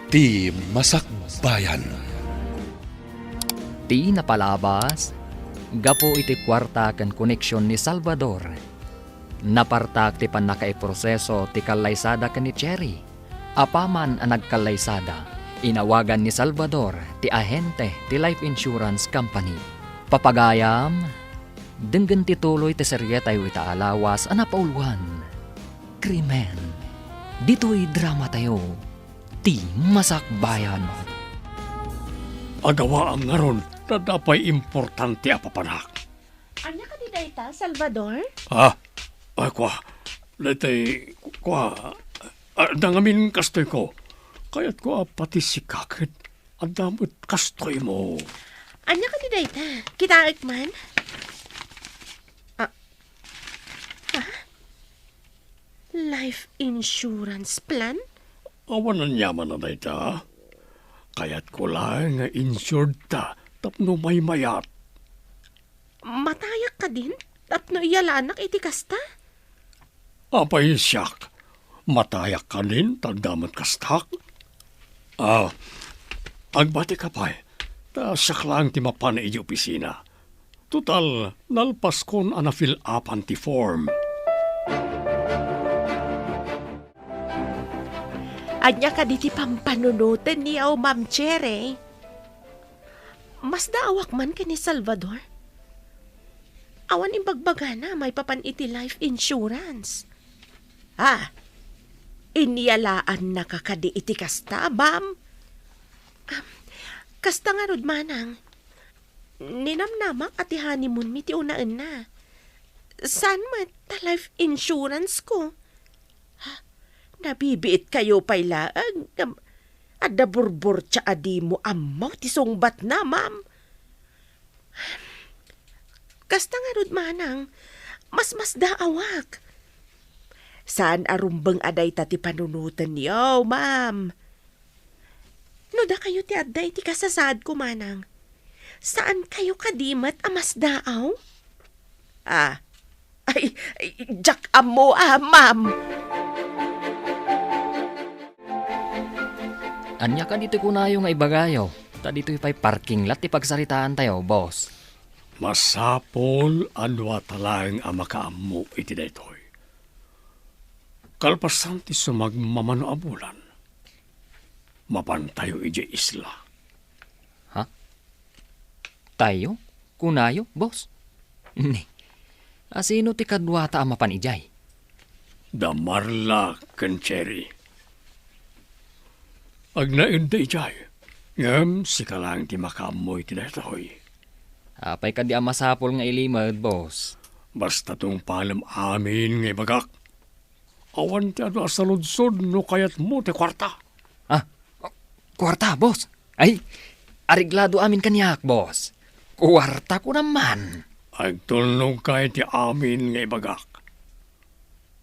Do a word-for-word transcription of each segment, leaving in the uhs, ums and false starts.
Ti Masakbayan. Ti napalabas, gapu iti kuarta ken koneksion ni Salvador, napartak ti pannakaiproseso ti kallaysada ken ni Cherry. Apaman a nagkallaysada, inawagan ni Salvador ti ahente ti life insurance company. Papagayam, denggen ti tuloy ti serietayo ita a lawas a napauluan, Krimen. Ditoy dramatayo, Ti Masakbayan. Agawaam ngarud, ta adda pay importante a papanak. Ania kadi dayta, Salvador? Ah, ay, kua. Daytay, kua. Ah, dangamin kastoy ko. Kayatko a pati sika ket adda met kastoymo. Ania kadi dayta? Kitaek man? Ah. Ah? Life insurance plan? Awan aniaman a dayta. Kayatko laeng nga insured ta tapno maymayat. Matayak kadin tapno iyalanak iti kasta? Apay siak, matayak kadin ta adda met kastak? Ah, agbati ka pay, ta siak laeng ti mapan iti opisina. Total, nalpaskon a na-fill upan ti form. Ania kadi ti pampanunotenyo, Ma'am Cherry? Masdaawak man ken ni Salvador. Awan imbagbagana maipapan iti life insurance. Ah, inyalaannaka kadi iti kasta, ma'am? Ah, kasta ngarud, manang. Ninamnamak a ti honeymoon mi ti unaenna. Saan met ta life insurance ko? Ha? Nabibiit kayo pay laeng ngem adda burburtia a dimo ammo ti sungbatna, ma'am. Kasta ngarud, manang, masmasdaawak. Saan a rumbeng a dayta ti panunotenyo, ma'am. No dakayo ti adda iti kasasaadko, manang, saan kayo kadi met a masdaaw? Ah, ay, ay, diak ammo, ah, ma'am. Ania kadi ti kunayo nga ibagayo? Ta ditoy pay parking lot ti pagsaritaantayo, boss. Masapul a duata laeng a makaammo iti daytoy. Kalpasan ti sumagmamano a bulan, mapantayo idiay isla. Ha? Tayo? Kunayo, boss? Ni, asino ti kaduata a mapan idiay? Da Marla ken Cherry. Agnaedda idiay, ngem sika laeng ti makaammo iti daytoy. Apay kadi a masapul nga ilimed, boss? Basta tungpalem amin nga ibagak. Awan ti adu a saludsod no kayatmo ti kuarta. Ah, kuarta, boss? Ay, areglado amin kaniak, boss. Kuarta ko naman. Agtulnogka iti amin nga ibagak.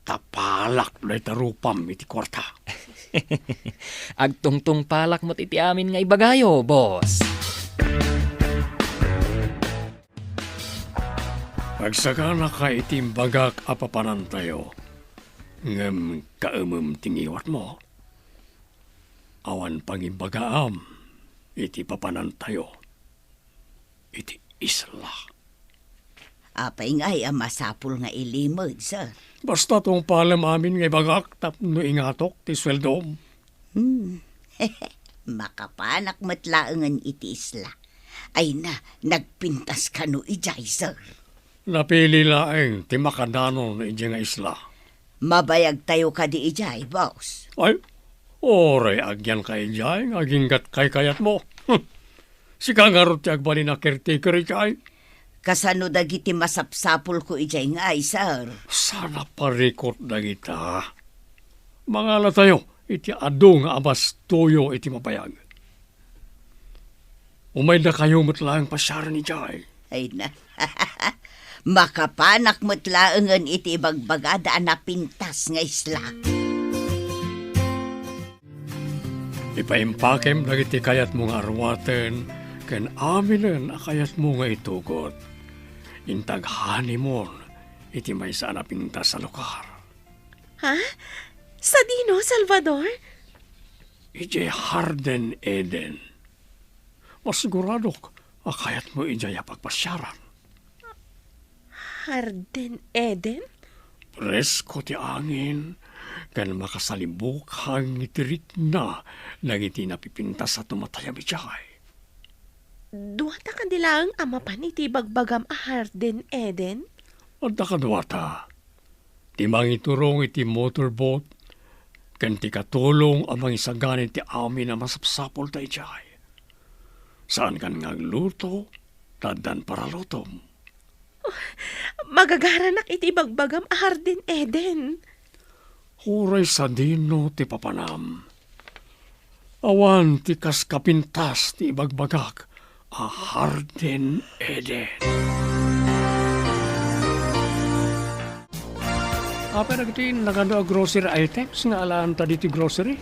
Ta palak dayta rupam iti kuarta. Agtungtungpalak met iti amin nga ibagayo, boss. Agsaganaka iti imbagak a papanantayo, ngem kaemem ti ngiwatmo. Awan pangimbagaam iti papanantayo iti isla. Apay ngay a masapul nga ilimed, sir? Basta tungpalem amin nga ibagak tapno ingatok ti sueldom. Hmm. Makapanak met laengen iti isla. Ay na, nagpintas kano idiay, sir? Napili laeng ti makadanon idiay nga isla. Mabayagtayo kadi idiay, boss? Ay, uray agyanka idiay nga aginggat kaykayatmo. Sika ngarud ti agbalin a caretaker idiay. Kasano dagiti masapsapulko idiay ngay, sir? Saan a parikut dagita. Mangalatayo iti adu nga abastoyo iti mabayag. Umaydakayo met laeng pasiaren idiay. Ay na. Makapanak met laengen iti ibagbagada a napintas nga isla. Ipaimpakem dagiti kayatmo nga arwaten ken aminen a kayatmo nga itugot. Inta ag-honeymoon iti maysa a napintas a lugar. Ha? Sadino, Salvador? Idiay Hardin Eden. Masiguradok a kayatmo idiay a pagpasiaran. Hardin Eden? Presko ti angin, ken makasalibukang iti rikna dagiti napipintas a tumatayab idiay. Duata kadi laeng a mapan iti ibagbagam a Hardin Eden? Adda kaduata. Ti mangiturong iti motorboat, ken ti katulong a mangisagana iti amin a masapsapulda idiay. Saankan nga agluto, ta addan paralutom. Magagaranak iti ibagbagam a Hardin Eden. Uray sadino ti papanam. Awan ti kas kapintas ti ibagbagak a Hardin Eden. Apay dagiti nagadu a grocery items nga alaanta ditoy grocery?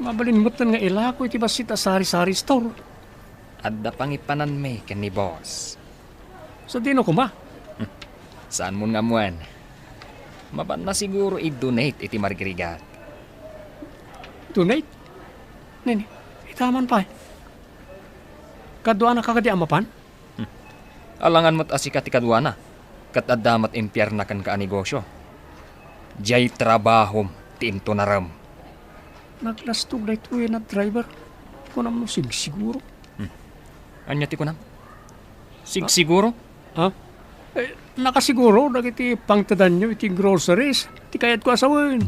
Mabalin met nga ilako iti bassit a sari-sari store. Adda pangipananmi ken ni boss. Sadino koma? Saanmon nga ammoen. Mapanna siguro i-donate iti marigrigat. Donate? Nini, ita man pay. Kaduana ka kadi a mapan? Alangan met a sika ti kaduana, ket adda met impierna kenka a negosio. Diay trabahom ti intunarem. Naglastog daytoy a driver. Kunam no sigsiguro. Hmm. Ania ti kunam? Sigsiguro? Ha? Eh, nakasiguro dagiti pangtedanyo iti groceries ti kayatko a sawen.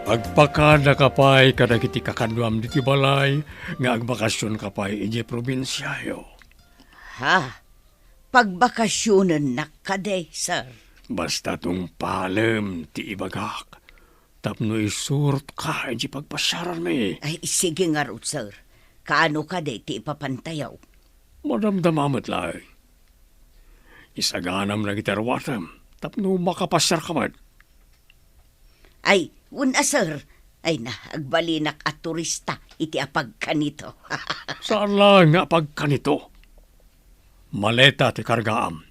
Agpakadaka pay kadagiti kakaduam ditoy balay nga agbakasionka pay idiay probinsiayo. Ha? Pagbakasionennak kadi, sir? Basta tungpalem ti ibagak tapno isurotka idiay pagpasiaranmi. Ay, sige ngarud, sir. Kaano kadi ti ipapantayo? Madamdama met laeng. Isaganam dagiti aruatem tapno makapasiarka met. Ay, wen a, sir. Ay na, agbalinak a turista iti apagkanito. Saan laeng nga apagkanito. Maleta ti kargaam.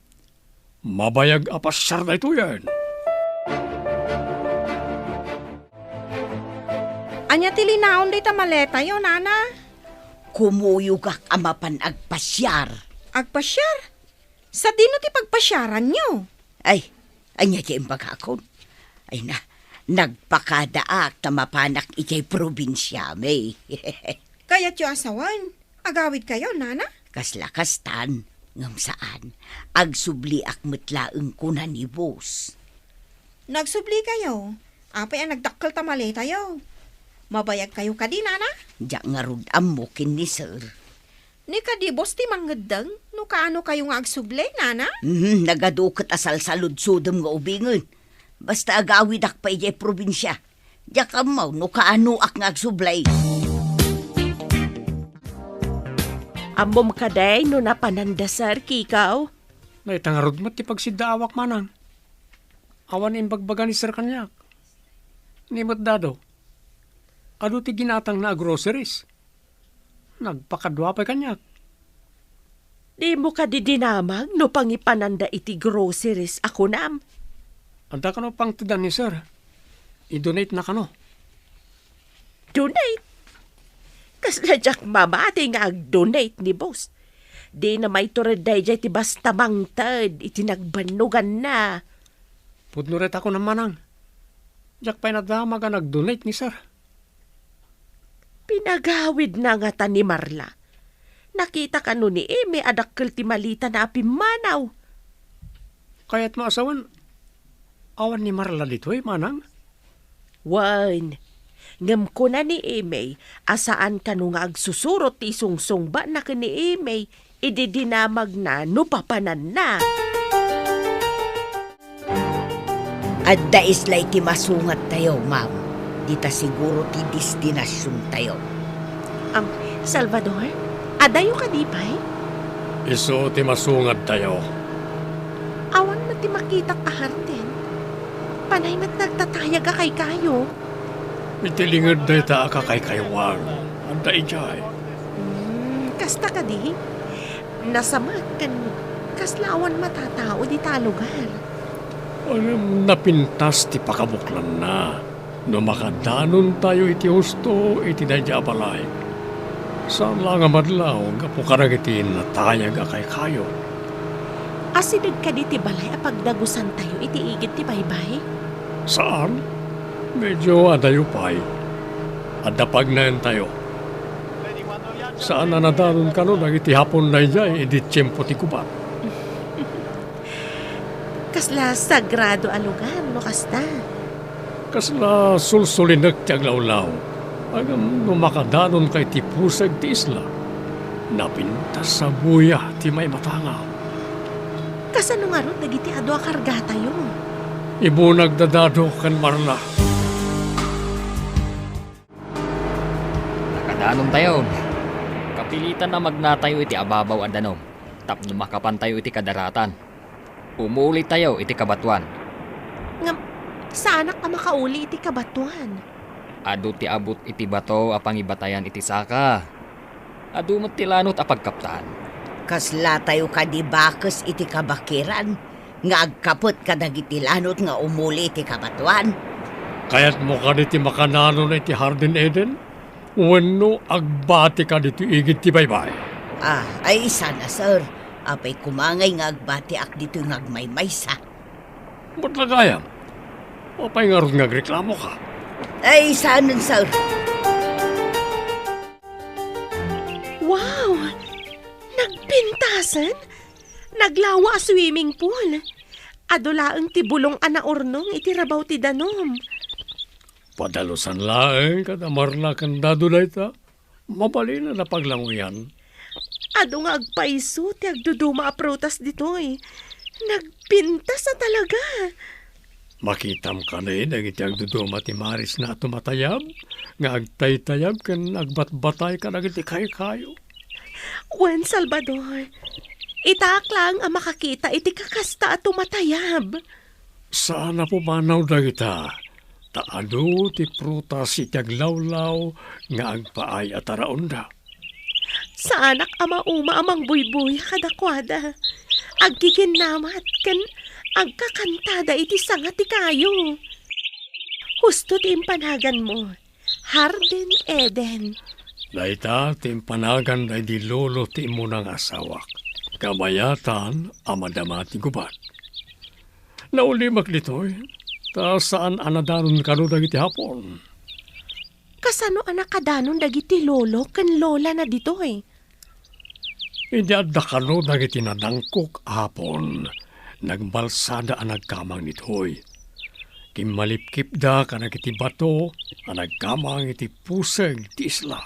Mabayag a pasiar daytoyen. Ania ti linaon dayta maletayo, nana? Kumuyogak a mapan agpasiar. Agpasiar? Sadino ti pagpasiaranyo? Ay, ania ti imbagakon? Ay na, nagpakadaak ta mapanak idiay probinsiami. Kayatyo a sawen? Agawidkayo, nana? Kasla kastan, ngem saan. Agsubliak met laeng kuna ni boss. Nagsublikayo? Apay a nagdakkel ta maletayo? Mabayagkayo kadi, nana? Diak ngarud ammo ken ni sir. Ni kadi boss ti mangngeddeng no kaanokayo nga agsubli, nana? Mhm, nagadu ket a salsaludsodem nga ubingen. Basta agawidak pay idiay probinsia. Diak ammo no kaanoak nga agsubli. Ammom kadi no napananda, sir, Kikaw? Dayta ngarud met ti pagsiddaawak, manang. Awan imbagbaga ni sir kaniak. Ni met dado. Adu ti ginatangna a groceries. Nagpakadua pay kaniak. Dimo kadi dinamag no pangipananda iti groceries a kunam? Adda kano pangtedan ni sir. I-donate na kano. Donate? Kasla diak mamati nga ag-donate ni boss. Dina maitured daydiay ti basta mangted iti nagbannoganna. Pudno ret a kunam, manang. Diak pay nadamag a nag-donate ni sir. Pinagawidna ngata ni Marla. Nakita kano ni Eme a dakkel ti malitana a pimmanaw. Kayatmo a sawen, awan ni Marla ditoy, manang? Wen, ngem kuna ni Eme a saan kano nga agsusurot ti isungsungbana ken ni Eme idi dinamagna no papananna. Adda islay ti masungadtayo, ma'am. Dita siguro ti destinasiontayo. Am, Salvador, adayo kadi pay? Isu ti masungadtayo. Awan met ti makitak a hardin. Panay met nagtatayag a kaykayo. Iti linged dayta a kakaykaywan, adda idiay. Hmm, kasta kadi? Nasamak ken kasla awan matatao dita a lugar. Ngem napintas ti pakabuklanna no makadanontayo iti husto iti daydiay a balay. Saan la nga madlaw gapu kadagiti natayag a kaykayo. Asideg kadi ti balay a pagdagusantayo iti igid ti baybay? Saan. Medyo adayo pay. Adda pagnaentayo. Saan a nadanon kano dagiti Hapon daydiay idi tiempo ti gubat. Kasla sagrado a lugar no kasta. Kasla sulsulinek ti aglawlaw. Ngem no makadanonka iti puseg ti isla, napintas a buya ti maimatangam. Kasano ngarud dagiti adu a kargatayo? Ibunagda Dado ken Marla. Nakadanontayo. Kapilitan a magnatayo iti ababaw a danum tapno makapantayo iti kadaratan. Umulitayo iti kabatoan. Ngem, saanak a makauli iti kabatoan. Adu ti abut iti bato a pangibatayan iti saka. Adu met ti lanot a pagkaptan. Kaslatayo kadi bakes iti kabakiran nga agkaput kadagiti lanot nga umuli iti kabatoan? Kayatmo kadi ti makananon iti Hardin Eden? Wenno agbati ka ditoy igid ti baybay? Ah, ay, sana, sir. Apay koma ngay nga agbatiak ditoy nga agmaymaysa? Met la gayam. Apay ngarud nga agreklamo ka? Ay, saanen, sir. Wow! Nagpintasen? Naglawa a swimming pool. Adu laeng ti bulong a naurnong iti rabaw ti danum. Padalusan laeng kada Marla ken Dado dayta. Mabalin a napaglangoyan. Adu nga agpayso ti agduduma a prutas ditoy. Nagpintas a talaga. Makitam kadi dagiti agduduma ti marisna a tumatayab, nga agtaytayab ken agbatbatay kadagiti kaykayo? Wen, Salvador, itaak laeng a makakita iti kakasta a tumatayab. Saan a pumanaw dagita, ta adu ti prutas iti aglawlaw nga agpaay a taraonda. Saanak a mauma a mangbuybuya kadakuada. Agkikinnamat ken agkakantada iti sanga ti kayo. Husto ti impanaganmo, Hardin Eden. Dayta ti impanagan daydi lolo ti immuna nga asawak. Kabayatan a madama ti gubat. Naulimek ditoy, ta saan a nadanon kano dagiti Hapon. Kasano a nakadanon dagiti lolo ken lolana ditoy? Idi adda kano dagiti nadangkok a Hapon, nagbalsada a nagkamang ditoy. Kimmalipkipda kadagiti bato a nagkamang iti puseg ti isla.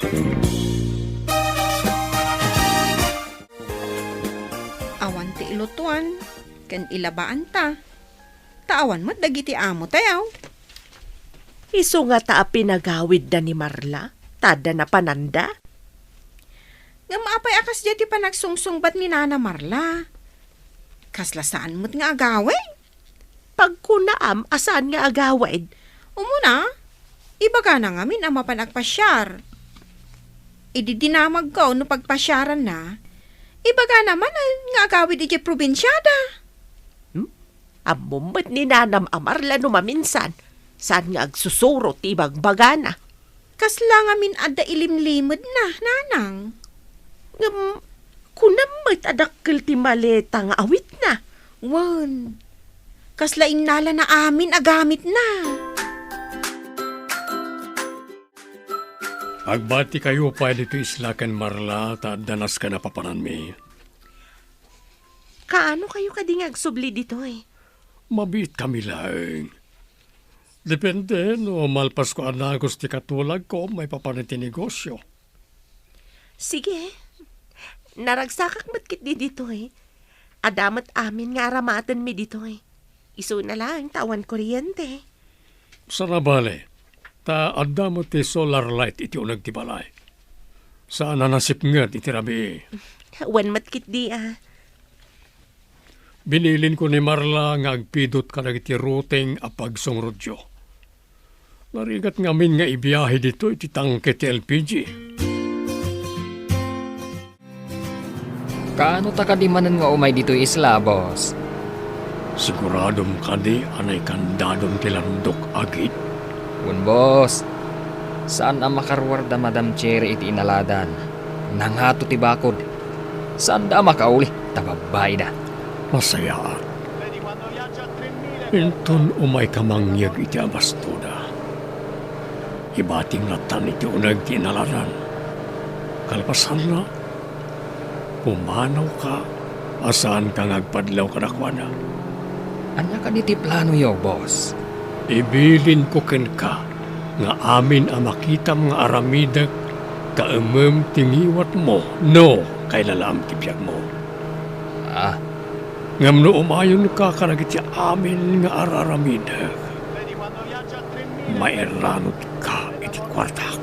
Awan ti ilutuan ken ilabaanta. Ta awan met dagiti amotayo. Isu ngata a pinagawidda ni Marla, ta adda napananda. Ngem apay a kasdiay ti panagsungsungbat ni Nana Marla? Kasla saan met nga agawid? Pagkunaam a saan nga agawid? Umuna, ibagana ngamin a mapan agpasiar. Idi dinamagko no pagpasiaranna, ibagana manen nga agawid idiay probinsiada. Hmm? Ammom met ni Nanam a Marla no maminsan, saan nga agsusuro ti ibagbagana. Kasla ngamin adda ilimlimedna, Nanang. Ngem, kunam met a dakkel ti maleta nga awitna. Wen, kasla innalana amin a gamitna. Agbati kayo pay ditoy isla ken Marla ta adda nasken a papananmi. Kaano kayo kadi nga agsubli ditoy? Mabiit kami laeng. Depende no malpasko a nagus ti katulagko maipapan iti negosio. Sige. Naragsakak met ketdi ditoy. Adda met amin nga aramatenmi ditoy. Isuna laeng ta awan kuryente. Saan a bale, ta adda met ti solar light iti uneg ti balay. Saan a nasipnget iti rabii. Wen met ketdi a. Binilinko ni Marla nga agpidot kadagiti routing a pagsungrotyo. Narigat ngamin nga ibiahe ditoy ti tangke ti L P G. Kaano ta kadi manen nga umay ditoy isla, boss? Siguradom kadi a naikandadon ti landok a gid? Wen, boss. Saan a makaruar da Madam Cherry iti inaladan. Nangato ti bakod. Saanda a makauli, ta babbaida. Masayaat. Inton umayka mangyeg iti abastoda, ibating lattan iti uneg ti inaladan. Kalpasanna, pumanawka a saanka nga agpadlaw kadakuada. Ania kadi ti planoyo, boss? Ibilinko kenka nga amin a makitam nga aramidek, kaemem ti ngiwatmo no kailalaam ti biagmo. Ah. Ngem no umayonka kadagiti amin nga ar-aramidek, mairranutka iti kuartak.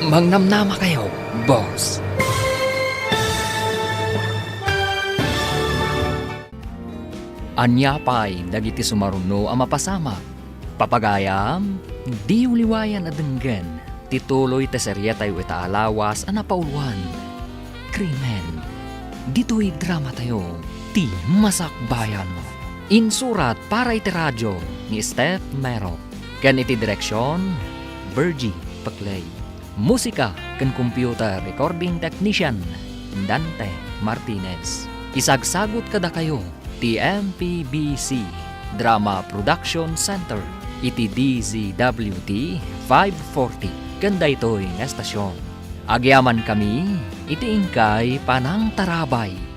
Mangnamnamakayo, boss. Ania pay dagiti sumaruno a mapasamak? Papagayam, diyo liwayan a denggen ti tuloy ti serietayo ita a lawas a napauloan, Krimen. Ditoy dramatayo, Ti Masakbayan. Insurat para iti radio ni Steph Mero, ken iti direksion, Virgie Peclay. Musika ken computer recording technician, Dante Martinez. Isagsagut kadakayo ti M P B C Drama Production Center iti D Z W T five forty ken daytoy nga estasion. Agyamankami iti inkay panangtarabay.